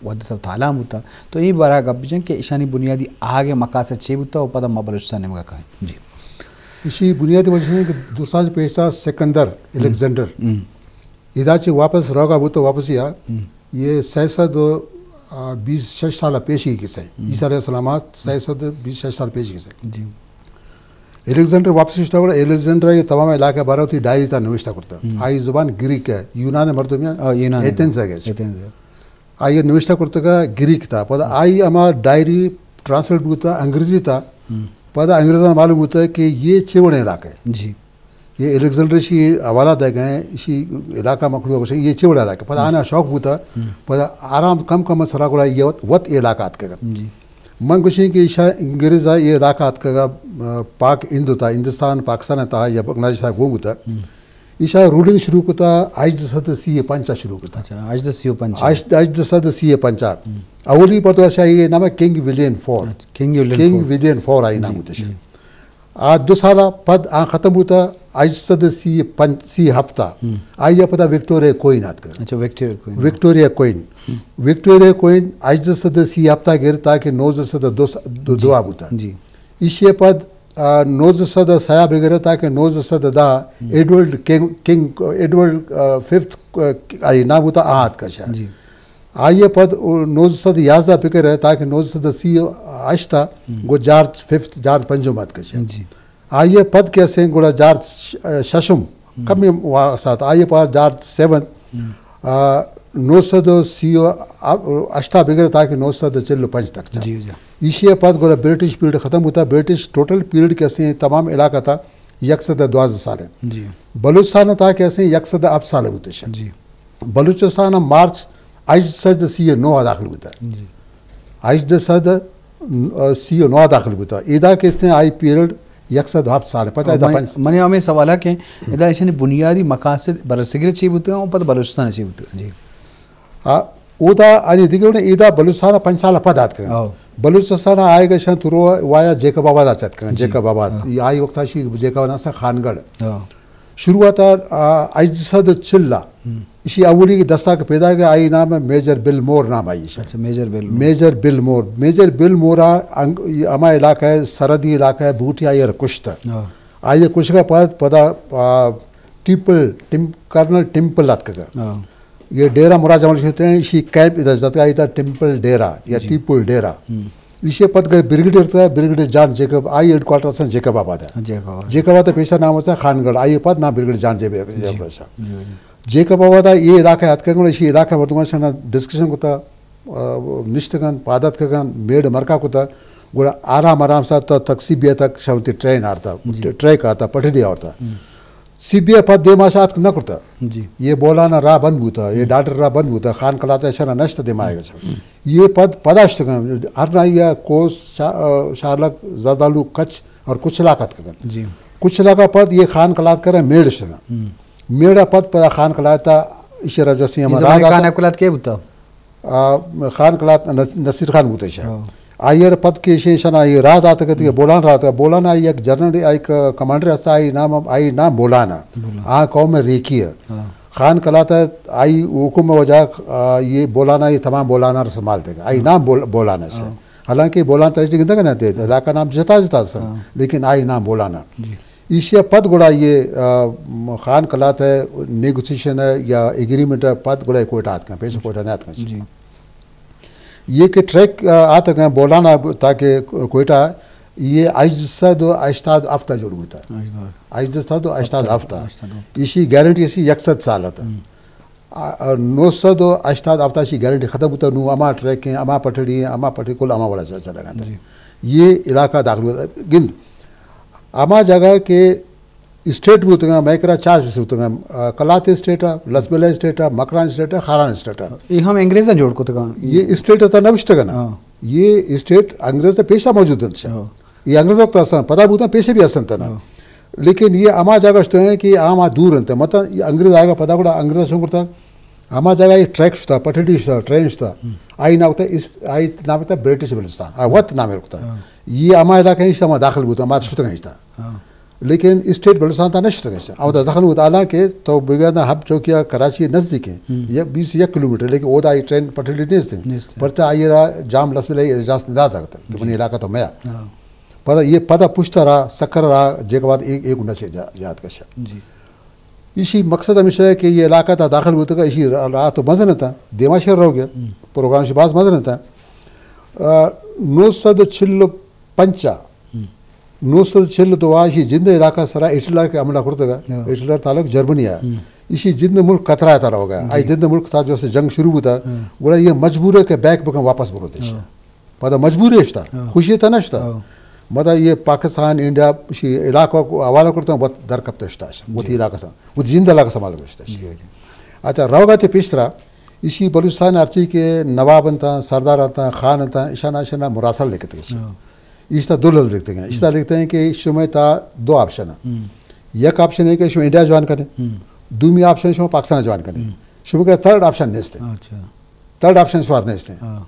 وھد ءَ تالان بوتا۔ تو اے بارہ ءَ گپ بجن کہ ایشانی بنیادی آھگ ءِ مقاصد چے بوتا و پدا ما بلوچستان ءِ نیمگ ءَ کائیں۔ جی۔ ایشی بنیادی وجہ ایں کہ درستاں چہ پیش ءَ سکندر الیگزینڈر ہم۔ ادا چہ واپس روگا بوتا واپسی آ، ہم۔ اے سئے سد و بیس شش سال پیش ءِ کسہ ایں۔ ہم۔ عیسیٰ علیہ السلام ءَ سئے سد بیس شش سال پیش ءِ کسہ ایں۔ جی۔ الیگزینڈر واپس اشتا گڑا الیگزینڈر ءَ اے تمام علاقہ ءِ بارہ ءَ وتی ڈائری ءِ تہا نوشتہ کرتا۔ ہم۔ آئی زبان گریک ءِ، یونان ءِ مردم ءِ، آ، یونان ءِ۔ ایتھنز ءِ گشت۔ ایتھنز ءِ۔ آئی ءَ نوشتہ کرتگ گریک ءِ تہا۔ پدا آئی ءِ ہما ڈائری ٹرانسلیٹ بوتا انگریزی ءِ تہا۔ ہم۔ پدا انگریزاں معلوم بوتا کہ اے چے وڑیں علاقہ ایں۔ جی۔ اے الیگزینڈر ءَ ایشی حوالہ دئیگ ءَ ایں، ایشی علاقہ ءِ مخلوق ءَ گوشت اے چے وڑیں علاقہ ایں۔ پدا آناں شوق بوتا، ہم۔ پدا آرام کم کم ءَ سرا گڑا اے وت، وت اے علاقہ ءَ اتکگ۔ جی۔ من گوشیں کہ ایشاں انگریزاں اے علاقہ اتکگ، آ، پاک ہند ءِ تہا، ہندوستان، پاکستان ءِ تہا یا بنگلہ دیش ءِ تہا گون بوتا۔ ہم۔ ایشاں رولنگ شروع کتا، ہژدہ سد سی ءُ پنچ ءَ شروع کتا۔ اچھا، ہژدہ سی ءُ پنچ۔ ہژ-، ہژدہ سد سی ءُ پنچ ءَ۔ ہم۔ اولی پر تو ایشی ءِ نام کنگ ولیم فور۔ اچھا، کنگ ولیم کنگ فور۔ ولیم فور آئی نام جی، بوتا۔ جی۔ آ دو سال ءَ پد آ ختم بوتا، ہژدہ سد سی ءُ پنچ، سی ءُ ہپت ءَ۔ ہم۔ آئی ءَ پدا وکٹوریا کوئن آتکا۔ اچھا، وکٹوریا کوئن۔ وکٹوریا کوئن۔ وکٹوریا کوئن ہژدہ سد سی ءُ ہپت ءَ گر تاکہ نوزدہ سد دو، دو، جی۔ دو ءَ بوتا۔ جی۔ ایشی ءَ پد آ، نوزدہ سد سئے ءَ بگر تاکہ نوزدہ سد دہ، ہم۔ ایڈورڈ کنگ، کنگ، ایڈورڈ، آ، ففتھ، آ، آئی نام بوتا، آ آتکا شہ۔ جی۔ آئی ءَ پد نوزدہ سد یازدہ بگر تاکہ نوزدہ سد سی ءُ ہشت ءَ، ہم۔ گوں جارج ففتھ، جارج پنجم آتکا شہ۔ جی۔ آئی ءَ پد کہ استیں گڑا جارج ش-، ششم، ہم۔ کمی واسطہ آئی ءَ پد جارج سیون، ہم۔ آ، نوزدہ سد سی ءُ ہشت ءَ بگر تاکہ نوزدہ سد چل ءُ پنچ تک چا۔ جی، جی۔ ایشی ءَ پد گڑا برٹش پیریڈ ختم بوتا، برٹش ٹوٹل پیریڈ کہ استیں تمام علاقہ ءِ تہا یک سد ءُ دوازدہ سال ایں۔ جی۔ بلوچستان ءِ تہا کہ استیں یک سد ءُ ہپت سال بوتا شہ۔ جی۔ بلوچستان ءَ مارچ ہژدہ سد سی ءُ نو ءَ داخل بوتا۔ جی۔ ہژدہ سد سی ءُ نو ءَ داخل بوتا۔ ادا کہ استیں آئی پیریڈ یک سد ءُ ہپت سال ایں۔ پدا ادا من، پنچ۔ منی ہمے سوال ایں کہ ادا ایشانی بنیادی مقاصد برصغیر چی بوتا ایں اور پدا بلوچستان چی بوتا ایں؟ جی۔ آ، اودا آنی دگہ وڑیں ادا بلوچستان ءَ پنچ سال ءَ پد آتکگ۔ او۔ بلوچستان ءَ آئیگ ءَ شان ترو وایا جیکب آباد ءَ چہ اتکگ۔ جی۔ جیکب آباد۔ ہاں۔ اے آئی وقت ءَ ایشی جیکب آباد ءَ خانگڑھ۔ ہاں۔ شروعات ءَ، آ، ہژدہ سد ءُ چل ءَ۔ ہم۔ ایشی اولی کہ دستاں کہ پیداک آئی نام میجر بل مور نام آئی شہ۔ اچھا، میجر بل مور۔ میجر بل مور۔ میجر بل مور ءَ انگ-، ہما علاقہ ءَ، سرحدی علاقہ ءَ بوٹی آئی ءَ را کشت۔ ہاں۔ آئی ءَ کشگ ءَ پد، پدا، آ، ٹیمپل، ٹیم-، کرنل ٹیمپل اتکگ۔ ہاں۔ اے ڈیرہ مراد جمال شیخ ءَ ایشی کیمپ ادا جتگ، آئی تہا ٹیمپل ڈیرہ یا جی۔ ٹیپل ڈیرہ۔ ہم۔ ایشی ءَ پد کہ بریگیڈیئر اتکا، بریگیڈیئر جان جیکب، آئی ہیڈ کوارٹر استاں جیکب آباد ءَ۔ جیکب آباد۔ جیکب آباد ءَ پیش ءَ نام استاں خانگڑھ، آئی ءَ پد نام بریگیڈیئر جان جیکب، جی۔ جیکب استاں۔ جیکب آباد ءَ اے علاقہ ءَ اتکگ، گڑا ایشی علاقہ ءِ مردماں شان ڈسکشن کتا، آ، نشتگ اَنت، پاد اتکگ اَنت، میڑ مرکا کتا، گڑا آرام آرام سان تا تک سی بی آئی تک شان وتی ٹرین آرتا، جی۔ ٹریک آرتا، پٹڑی آرتا۔ ہم۔ سی بی آئی پد دیم ءَ شہ اتک نہ کرتا۔ جی۔ اے بولان ءَ راہ بند بوتا، اے ہم۔ ڈاڈر ءِ راہ بند بوتا، خان قلات ءَ شان نشت دیما آئیگ ءَ۔ ہم۔ اے پد پدا شتگ اَنت، ہرنائی ءَ کوس، شا-، آ، شارلک، زردالو، کچھ اور کچھ علاقہ اتکگ اَنت۔ جی۔ کچھ علاقہ پد اے خان قلات کرا میڑ شتگ اَنت۔ ہم۔ میڑ ءَ پد پدا خان قلات ءَ ایشی ءَ را جو سی اے ہم زمانے راہ خان داتا۔ قلات کے بوتا؟ آ، خان قلات نص-، نصیر خان بوتش۔ ہاں۔ آئی ءَ را پد کہ ایشی شان ءَ اے راہ داتگ ات، ہم۔ بولان راہ داتگ۔ بولان ءَ یک جنرل، یک کمانڈر است، آئی نام، آئی نام بولان ءَ۔ بولان۔ آ قوم ءِ ریکی ءَ۔ ہاں۔ خان قلات ءَ آئی حکم ءِ وجہ، آ، اے بولان ءَ، اے تمام بولان ءَ را سنبھالتگ۔ آئی ہاں۔ نام بول-، بولان است۔ ہاں۔ حالانکہ بولان ترجیح گندگ نہ ات، ہاں۔ علاقہ نام جتا جتا است، ہاں۔ لیکن آئی نام بولان ءَ۔ جی۔ ایشی ءَ پد گڑا اے، آ، خان قلات ءِ نیگوسیشن ءِ یا ایگریمنٹ ءَ پد گڑا اے کوئٹہ اتکگ اَنت، پیش کوئٹہ نہ اتکگ اَنت۔ جی۔ اے کہ ٹریک، آ، آتگ اَنت بولان ءَ تاکہ کوئٹہ، اے ہژدہ سد ءُ ہشتاد ءُ ہپت ءَ جوڑ بوتگ۔ ہژدہ۔ ہژدہ سد ءُ ہشتاد ءُ ہپت ءَ۔ ہشتاد ءُ ہپت۔ ایشی گارنٹی ایشی یک سد سال اتگ۔ ہم۔ آ، آ، نو سد ءُ ہشتاد ءُ ہپت ءَ ایشی گارنٹی ختم بوتگ، نوں ہما ٹریک اَنت، ہما پٹڑی اَنت، ہما پٹڑی کل ہما وڑا چ-، چلگ اَنت۔ جی۔ اے علاقہ داخل بوتگ۔ گند ہما جاگہ کہ اسٹیٹ بوتگ اَنت، مئے کرا چار اسٹیٹ بوتگ اَنت، آ، قلات اسٹیٹ ءَ، لسبیلہ اسٹیٹ ءَ، مکران اسٹیٹ ءَ، خاران اسٹیٹ ءَ۔ اے ہم انگریزاں جوڑ کتگ اَنت؟ اے اسٹیٹ ءِ تہا نبشتگ اَنت۔ ہاں۔ اے اسٹیٹ انگریز ءَ پیش ءَ موجود اَنت۔ ہاں۔ اے انگریز ءِ وقت ءَ است اَنت، پدا بوتگ اَنت، پیش ءَ بھی است اَنت نا۔ ہاں۔ لیکن اے ہما جاگہ شتگ اَنت کہ آ ما دور اَنت۔ مطلب، اے انگریز آئیگ ءَ پدا گڑا انگریز ءَ شون کرتگ۔ ہما جاگہ اے ٹریک شتگ، پٹڑی شتگ، ٹرین شتگ۔ ہم۔ آئی نام کتگ اس-، آئی نام کتگ برٹش بلوچستان۔ آ وت نام رکھتا۔ ہاں۔ اے ہما علاقہ اِنت، ایشی ءَ ما داخل بوتگ، ما شتگ اَنت ایشی ءِ تہا۔ ہاں۔ لیکن اسٹیٹ بلوچستان تا نشتگ اش۔ اودا دخل ہوتا، حالانکہ تو بگا نا حب چوکیا کراچی نزدیک ہیں، ہم۔ یا بیس یک کلومیٹر، لیکن اودا آئی ٹرین پٹری نیست ہیں۔ نیست ہیں۔ پرچہ آئی را جام لس بلے اجازت نہ داتا کہ منی علاقہ تو میا۔ ہاں۔ پدا یہ پدا پشتا را سکر را جے کے بعد ایک، ایک گھنٹہ سے جا-، جات کشا۔ جی۔ ایشی مقصد ہمیشہ ہے کہ یہ علاقہ تا داخل ہوتا کہ ایشی را-، راہ تو مزن تا، دیما شہر رہو گیا۔ ہم۔ پروگرام شی باز مزن تا۔ آ، نو سد چل پنچا ہم۔ نو سد چل دو ءَ ایشی جند علاقہ سرا ہٹلر کہ حملہ کرتگ ءَ، ہاں۔ ہٹلر تعلق جرمنی ءَ۔ ہم۔ ایشی جند ملک خطرہ ءِ تہا روگ ءَ۔ جی۔ آئی جند ملک تہا جو سے جنگ شروع بوتا، ہاں۔ گڑا یہ مجبور ہے کہ بیک بکن واپس برو دیش۔ ہاں۔ پدا مجبور ہے اشتا، ہاں۔ خوشی تا نشتا۔ ہاں۔ مدا یہ پاکستان، انڈیا، ایشی علاقہ کو حوالہ کرتا، وت در کپتا اشتا، جی۔ وتی علاقہ سا، وتی جند علاقہ سنبھال کرتا اشتا۔ جی، جی۔ اچھا، روگا چہ پیشترا، ایشی بلوچستان ہرچی کہ نواب انت، سردار انت، خان انت، ایشانا، ایشانا مراسل لکھتے ہیں۔ ہاں۔ ایشتا دو لفظ لکھتے ہیں۔ ایشتا ہم۔ لکھتے ہیں کہ شمے تا دو آپشن ہیں۔ ہم۔ یک آپشن ہے کہ شما انڈیا جوائن کریں، ہم۔ دومی آپشن شما پاکستان جوائن کریں۔ ہم۔ شما کے تھرڈ آپشن نیست ہے۔ اچھا۔ تھرڈ آپشن سوار نیست ہے۔ ہاں۔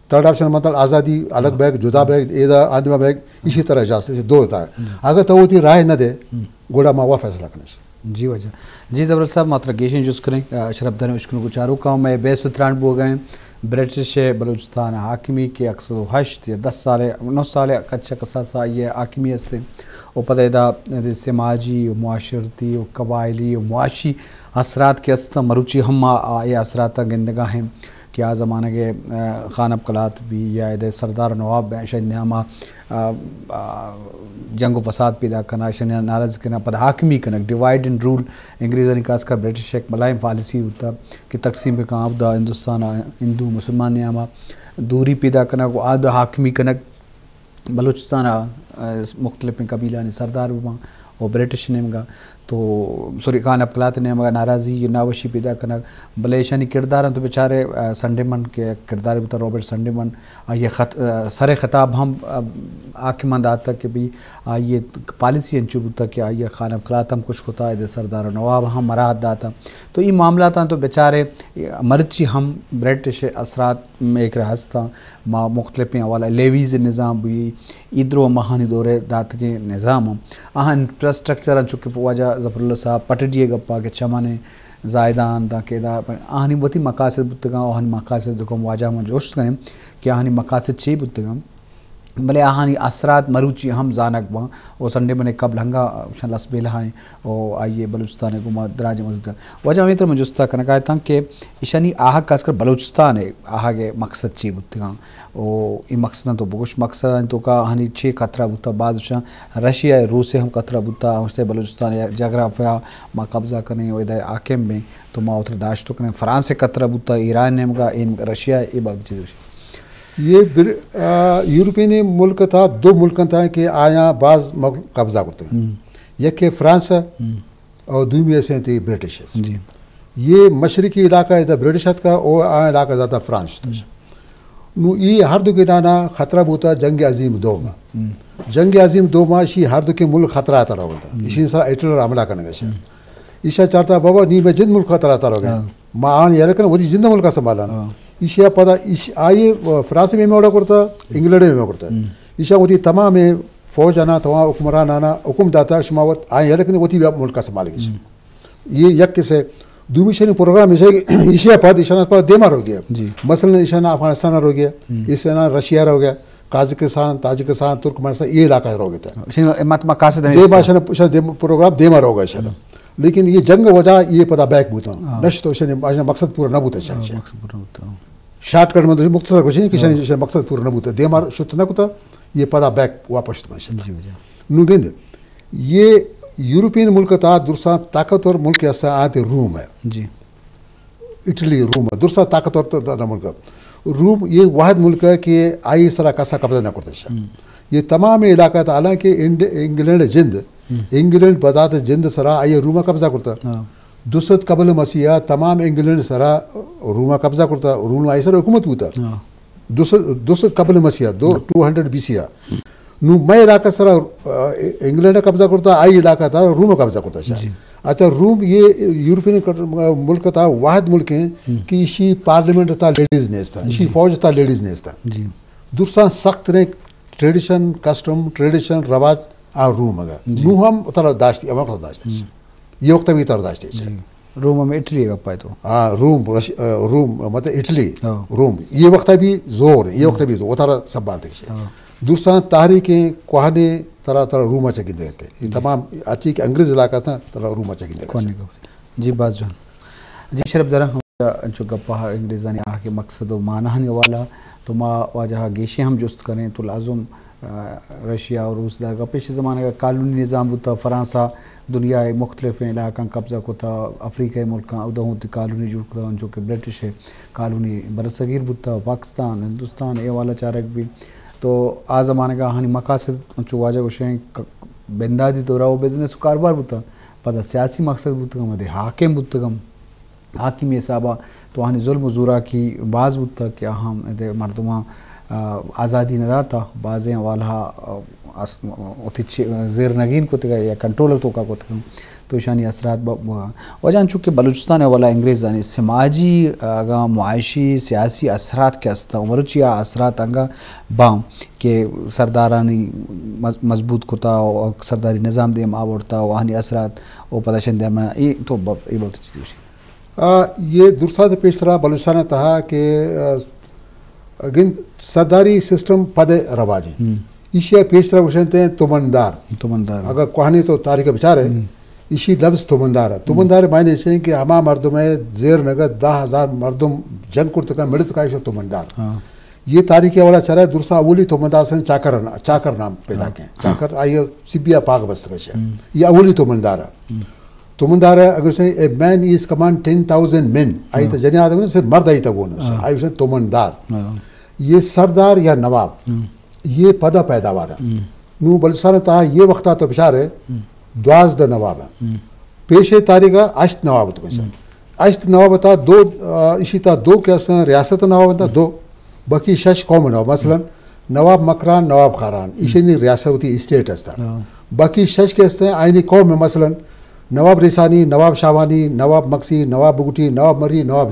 تھرڈ آپشن مطلب آزادی، الگ ہاں۔ بیگ، جدا ہاں۔ بیگ، ایدا آدما بیگ، اسی طرح اجازت ہے، دو ہوتا ہے۔ ہم۔ اگر تو وتی رائے نہ دے، ہم۔ گڑا ما وہ فیصلہ کرنے سے۔ جی واجہ۔ جی زبرت صاحب، ما ترا گیشیں جست کریں، اشرف دھرم اشکنوک و چاروکاں، مئے بحث و تران بوگ ءَ ایں برٹش ءِ بلوچستان ءِ حاکمی کہ یک سد و ہشت یا دہ سال ءَ، نو سال ءَ کچ ءَ کساس ءَ آئی ءِ حاکمی است ایں۔ و پدا ادا سماجی و معاشرتی و قبائلی و معاشی اثرات کہ است، مروچی ہم ما آ اے اثرات ءَ گندگا ہیں کہ آ زمانگ ءَ، آ، خان اب قلات بی یا ادا سردار نواب بی، شاید نیاما آ، آ، جنگ و فساد پیدا کنا، ایشانی ناراض کنا، پدا حاکمی کنگ، ڈیوائیڈ اینڈ رول، انگریزانی خاص کر برٹش یک بلاہیں پالیسی بوتا کہ تقسیم بکن، آ دا ہندوستان آ ہندو مسلمان نیاما دوری پیدا کنگ و آ دا حاکمی کنگ، بلوچستان آ، آ، مختلفیں قبیلانی سردار بباں و برٹش نیمگا تو سوری خان اب قلات نیمگا ناراضی ناوشی پیدا کنگ، بلے ایشانی کردار انت تو بچارے، آ، سنڈیمن کہ کردار بوتا رابرٹ سنڈیمن، آئی ءِ خط-، آ، سر خطاب ہم، آ، حاکماں داتگ کہ بھئی آئی ءِ پالیسی انچو بوتگ کہ آئی ءَ خان اب قلات ہم کش کتا، ادے سردار نواب ہم مراعات داتا۔ تو اے معاملاتاں تو بچارے مرچی ہم برٹش اثرات میکرا ہستاں، ما مختلفیں حوالہ لیویز نظام بی، اے درو ماہانی دورے داتگیں نظام ہم۔ آہاں انفراسٹرکچر انچو کہ واجہ ظفر اللہ صاحب پٹڈی ءِ گپا کہ چمن ءِ زاہدان داں کہ ادا آہانی وتی مقاصد بوتگاں، آہانی مقاصد دکم واجہ من جوشت کنیں کہ آہانی مقاصد چی بوتگاں، بلے آہانی اثرات مروچی ہم زانگ باں۔ و سنڈیمن ءِ قبل ہنگا شان لس بیلہ ہیں و آئی ءِ بلوچستان ءَ گوما دراج مدت۔ واجہ ہمے تر من جستا کنگا اتاں کہ ایشانی آہگ خاص کر بلوچستان ءِ آہگ ءِ مقصد چی بوتگاں؟ و اے مقصداں تو بگوش، مقصداں توکا آہانی چے خطرہ بوتا؟ بعض اشاں رشیا ءُ روس ءِ ہم خطرہ بوتا، اوشتے بلوچستان ءِ جغرافیہ ما قبضہ کنیں و ادا حاکم بیں تو ما وترا داشت کنیں۔ فرانس ءِ خطرہ بوتا، ایران نیمگا، اے رشیا، اے بابت چیز گوش۔ یہ بر-، آ، یورپین ملک تھا، دو ملک تھا کہ آیاں باز مغ-، قبضہ کرتے ہیں۔ ہم۔ یک ہے فرانس ہے ہم۔ اور دومی ایسے تھی برٹش ہے۔ جی۔ یہ مشرقی علاقہ ہے برٹش ہتھ کا، اور آ علاقہ زیادہ فرانس تھا۔ ہم۔ نو اے ہر دو کے نانا خطرہ بوتا جنگ عظیم دوم ءَ۔ ہم۔ جنگ عظیم دوم ءَ شی ہر دو کے ملک خطرہ ءِ تہا روگا۔ ہم۔ ایشی سرا ہٹلر حملہ کنگا شا۔ ہم۔ ایشا چارتا بابا نی میں جند ملک خطرہ ءِ تہا روگا۔ ہاں۔ ما آن یلہ کن وتی جند ملک ءَ سنبھالان۔ ہاں۔ ایشی پدا ایش-، آئی فرانس میں میں کرتا، انگلینڈ میں کرتا۔ ہم۔ ایشا وتی تمام فوج آنا، تمام حکمران آنا حکم داتا شما وت آن یلہ کن وتی ملک ءَ سنبھال گیش۔ ہم۔ یہ یک کسے۔ دومی شنی پروگرام ایشی، ایشی پد، ایشانا پد دیما روگا۔ جی۔ مثلاً ایشانا افغانستان روگا، ہم۔ ایشانا رشیا روگا، قازقستان، تاجکستان، ترکمنستان، یہ علاقہ روگا تھا۔ شنی مت-، مقاصد ہمیں دیما اس کا۔ شنا، شنا دیم-، پروگرام دیما روگا شنا۔ ہم۔ لیکن یہ جنگ وجہ یہ پدا بیک بوتا۔ ہاں۔ نشتو شنی، شنا مقصد پورا نہ بوتا شنا۔ ہاں، مقصد پورا نہ بوتا۔ شارٹ کٹ میں تو مقصد کچھ نہیں کہ ہاں۔ شنا، شنا مقصد پورا نہ بوتا۔ دیما شت نہ کتا، یہ پدا بیک واپس تو شنا۔ جی، جی۔ نو گند۔ یہ یورپین ملک تا درساں طاقتور ملک ایسا آتے روم ہے۔ جی۔ اٹلی، روم ہے۔ درساں طاقتور تا، تا ملک ہے۔ روم یہ واحد ملک ہے کہ آئی سرا کسا قبضہ نہ کرتا شا۔ ہم۔ یہ تمام علاقہ تا، حالانکہ انڈ-، انگلینڈ جند، ہم۔ انگلینڈ بذات جند سرا آئی روم قبضہ کرتا۔ ہاں۔ دو سد قبل مسیح تمام انگلینڈ سرا روم قبضہ کرتا، روم آئی سرا حکومت ہوتا۔ ہاں۔ دو سد، دو سد قبل مسیح، دو، ہم۔ ٹو ہنڈریڈ بی سی آ۔ نو مئے علاقہ سرا، آ، انگلینڈ قبضہ کرتا، آئی علاقہ تا روم قبضہ کرتا شاید۔ جی۔ اچھا، روم یہ یورپین کٹ-، ملک تا واحد ملک ہیں ہم۔ کہ ایشی پارلیمنٹ تا لیڈیز نیستا، ایشی جی۔ فوج تا لیڈیز نیستا۔ جی۔ درساں سخت نے ٹریڈیشن، کسٹم، ٹریڈیشن، رواج، آ روم اگا۔ جی۔ نو ہم ترا داشتی، ہمک داشتی۔ ہم۔ یہ وقت بھی ترا داشتی۔ جی۔ روم ہم اٹلی گپا ہے تو۔ ہاں، روم، رش-، آ، روم، مطلب اٹلی، ہاں۔ روم۔ یہ وقت بھی زور، یہ وقت بھی زور، وہ ترا سب بات ہے۔ ہاں۔ دوستان تاریخ کوہنے ترا، ترا روما چگندے کے۔ یہ جی۔ تمام اچھی کہ انگریز علاقہ تھا، ترا روما چگندے کے۔ کوہنے کو۔ جی، باز جوان۔ جی، شرف دارا، ہم انچو گپا انگریزانی آ کہ مقصد و معنی حوالہ تو ما واجہ گیشے ہم جست کریں تو لازم، آ، رشیا و روس دار گپ۔ پیش زمانہ کا کالونی نظام بوتا، فرانسہ دنیا مختلف علاقہ قبضہ کتا، افریقہ ملکاں اودہ ہوں تی کالونی جوڑ کتا، انچو کہ برٹش کالونی برصغیر بوتا، پاکستان، ہندوستان، اے والا چارگ بھی۔ تو آ زمانہ کا ہانی مقاصد انچو واجہ گوشیں ک-، بنداتی طورا و بزنس و کاروبار بوتا، پدا سیاسی مقصد بوتگم، ادے حاکم بوتگم۔ حاکمی حسابا تو آہانی ظلم و زوراکی باز بوتگ کہ آہاں ادے مردماں، آ، آزادی نہ داتا، بازیں والہا، آ، اس-، وتی چ-، زیر نگین کتگ یا کنٹرول توکا کتگ، تو ایشانی اثرات ب-، ب-، واجہ انچو کہ بلوچستان والا انگریزانی سماجی، آ، اگاں معاشی، سیاسی اثرات کہ است، مرچی آ اثرات انگا باں کہ سردارانی مز-، مضبوط کتا و سرداری نظام دیم آورتا و آہانی اثرات و پدا شن درمیان، اے تو ب-، اے بابت چیزی گوشی۔ آ، یہ درستاں پیشترا بلوچستان تہا کہ، آ، گند سرداری سسٹم پد رواج ہیں۔ ہم۔ ایشی پیشترا گوشنتے تمندار۔ تمندار۔ اگر کوہنی تو تاریخ بچارے، ہم۔ ایشی لفظ تمندار ہے۔ ہم۔ تمندار معنی ایش ہیں کہ ہما مردم ہے زیر نگد دہ ہزار مردم جنگ کرتکا، مڑتکا، ایشو تمندار۔ ہاں۔ یہ تاریخ والا چرا درسا اولی تمندار سن چاکر نا-، چاکر نام پیدا ہاں۔ کیں۔ چاکر آئی سبیا پاک بستگش ہے۔ ہم۔ یہ اولی تمندار ہے۔ ہم۔ تمندار ہے، اگر سے a man is command ten thousand men، آئی ہاں۔ تا جنی آدم نے، صرف مرد آئی تا گون ہے۔ ہاں۔ آئی اسے تمندار۔ ہاں۔ یہ سردار یا نواب، ہم۔ یہ پدا پیداوار ہے۔ ہم۔ نو بلوچستان تہا یہ وقتا تو بچارے، ہم۔ دوازدہ نواب ہیں۔ ہم۔ پیشے تاریخ ہشت نواب تو بچار۔ ہم۔ ہشت نواب تا دو، آ، اسی تا دو کہ اساں ریاست نواب تا ہم۔ دو، باقی شش قوم نواب۔ مثلاً ہم۔ نواب مکران، نواب خاران، ہم۔ ایشانی ریاست ہوتی اسٹیٹ ہستا۔ ہاں۔ باقی شش کہ ہستے ہیں آئینی قوم ہے، مثلاً نواب ریسانی، نواب شاوانی، نواب مکسی، نواب بگٹی، نواب مری، نواب